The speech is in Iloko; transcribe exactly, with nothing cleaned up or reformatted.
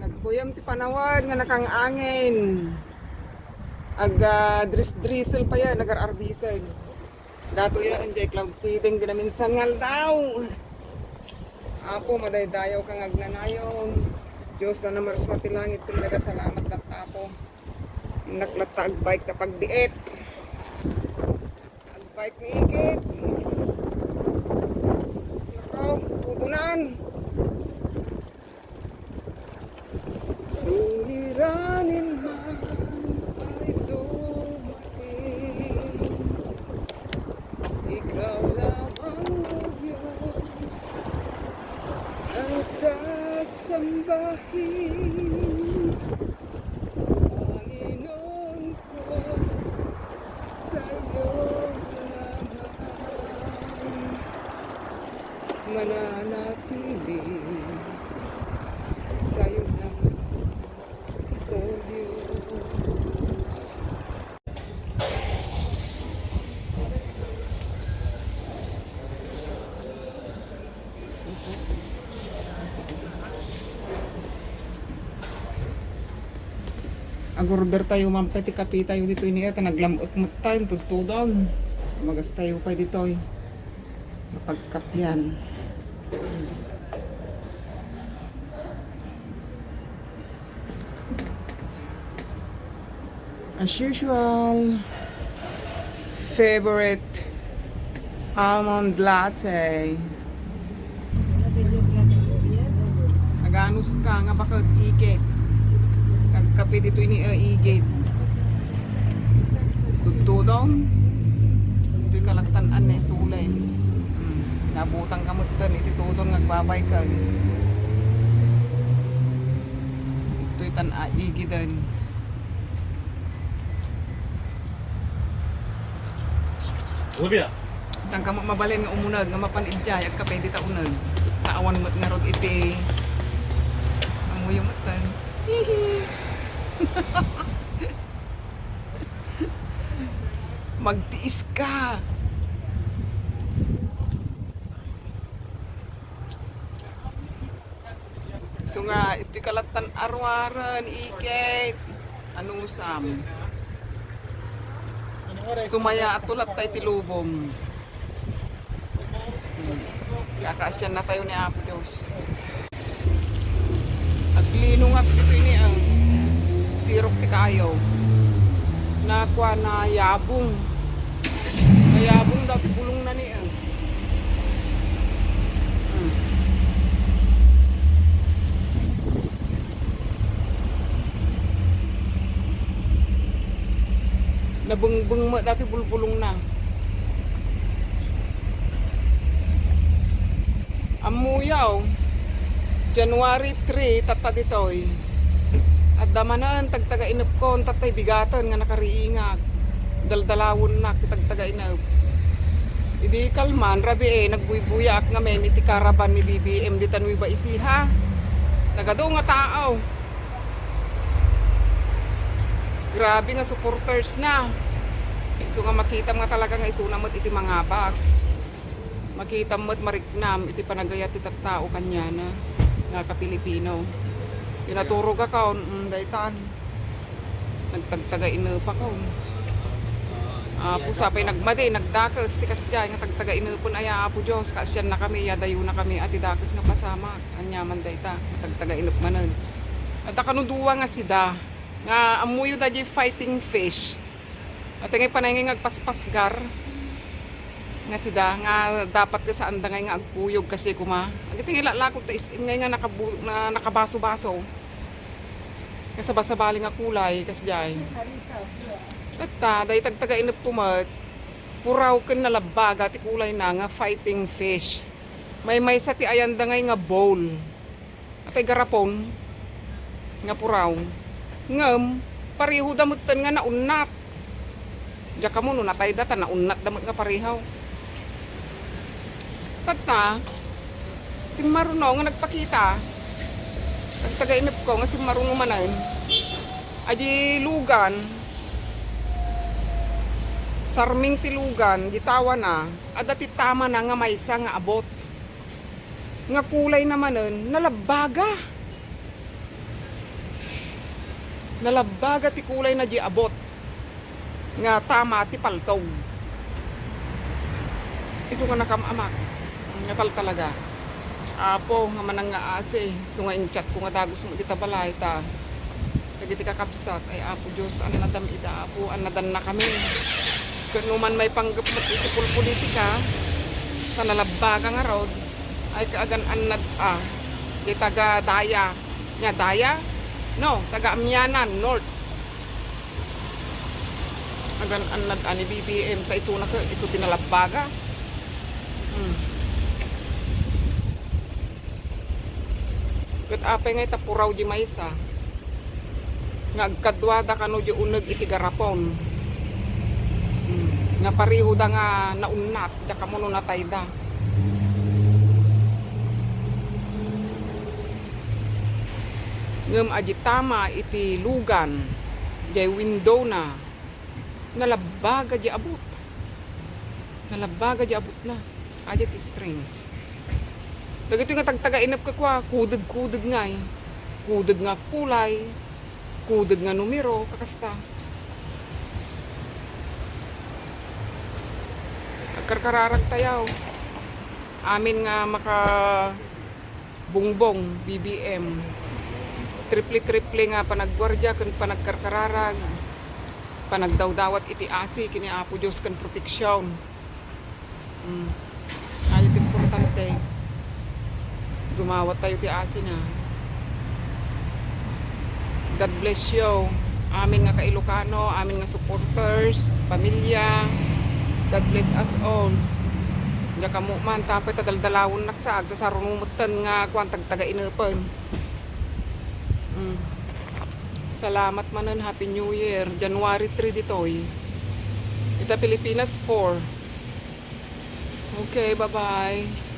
Nagkuyom ti panawen nga nakang-angin. Ag, ah, dris-drizzle pay, nagar-arbisen. Datoy a, enjoy cloud seeding, di naminsan nga aldaw. Apo, madaydayaw ka nga agnanayon. Dios a namarsua ti langit, ket nagasalamat latta, Apo. Innak latta agbike ta pagbiit. Agbike ni Ikit. Ikaw, pupunan. Suliranin man ay dumating, ikaw lamang, O Diyos, ang sasambahin. Panginoon ko, sa'yo lamang mananatili, sa'yo lamang, O Diyos. Ag-order tayo man pay ti kape tayo ditoy ni Eta, naglam-et met tayo, tudtudon. Magas tayo pay ditoy. Mapagkapian. As usual, favorite almond latte. Aganus ka nga baket, Ikit. Nagkape ditoy ni, eh, Igit. Tudtudon. Ditoy kalaktan-an ne sulen. Hmm. Nabutang ka met ken iti tudon nga agbabay ken. Ditoy tan a igiden. Olivia. Saan ka ma-, mabalin nga umuneg nga mapan idiay, agkape dita uneg. Ta awan met ngarud iti, amuyo met ken. Hihi. Magtiis ka. So nga, iti kalattan aruaren, Ikit. Anusam. Sumaya, ato latta iti lubong. Hmm. Kakaasian na tayo ni Apo Dios. Aglinong nga ditoy ni, ah, sirok ti kayo. Nakua na yabong. Nayabong daw ti bulong na ni, ah. Hmm. Nabungbung met dati bulbulong na. Ammuyaw, January three, tatta ditoy. Adda manen tagtaga inepkon, tattay bigaten nga nakariingak. Daldalawennak ti tagtaga inep. Idi kalman, rabii, nagbuybuyaak ngamin iti caravan ni B B M ditan Nueva Ecija. Nagadu nga tao. Grabe nga supporters na. Isu nga makitam nga talaga nga isuna met iti mangabak. Makitam met mariknam iti panagayat ti tattao kaniana nga ka-Pilipino. Pinaturog akon, mm, daytan. Nagtagtaga inepakon. Apo, sapay nagmadi, nagdakes ti kasdiay nga tagtaga inepen aya, Apo Dios, kaasiannakami, adayonakami a ti dakes nga pasamak. Aniaman dayta, tagtaga inep manen. Adda kano dua nga sida, nga ammoyo daydiay fighting fish. Ati ngay panay ngay nga agpaspasgar nga sida, nga dapat nga saanda ngay nga agkuyog kasi kuma. Agiti ngay lalakod ta is-, ngay nga nakabu-, na, nakabaso-baso. Nga sabasabali nga kulay, kasdiay. Tatta, dayta tagtaga inep kumet, puraw ken nalabbaga ti kulay na nga fighting fish. Maymaysa ti ayanda ngay nga bowl. Atay garapon nga puraw. Ngem, pareho da metten nga naunnat. Diak ammo no natayda ta naunnat da met nga pareho. Tatta, simmaruno nga nagpakita. Nagtaga inepko nga simmaruno manen. Adi lugan, sarming ti lugan, gitawana, adda ti tamana nga maysa nga abot. Nga kulay na manen, nalabbaga. Nalabbaga ti kulayna diay abut nga tama ti paltog. Isu nga nakam-amak nga taltalaga. Apo, nga manang nga asi, isu nga in-chat ko nga dagus met dita balay ta dagiti kakabsat, ay Apo Dios, annadam ida, Apo, annadannakami. Ket no man maipanggep met iti polpolitika, ta nalabbaga ngarud, ay kaagan-annad a, di taga Daya, nya Daya? No, taga Amianan North. Agan-annad a ni B B M, ta isuna ket isu ti nalabbaga. Hmm. Ket apay nga ita puraw di maysa nga agkaduada kano di uneg iti garapon. Hmm. Nga parehoda nga naunnat, da kamo no natayda. Ngem adi tama iti lugan, diay window na, nalabbaga di abut. Nalabbaga di abutna. Adi ti strings. Dagitoy nga tagtagainep ket kua, kuded-kuded ngay. Kuded nga kulay, kuded nga numero, kakasta. Agkarkararag tayo. Amin nga maka bungbong, B B M. Triple-triple nga panagguardia ken panagkarkararag, panagdawdawat iti asi ken ni Apo Dios ken proteksyon. Mm. Ay, iti importante. Dumawat tayo ti asina. God bless you. Amin nga ka-Ilocano, amin nga supporters, pamilya. God bless us all. Nga kamo man, tapay ta daldalawen naksa, agsasaruno metten nga kuan tagtagainepen. Mm. Salamat manen, Happy New Year. January three ditoy. Ita Pilipinas four. Okay, bye-bye.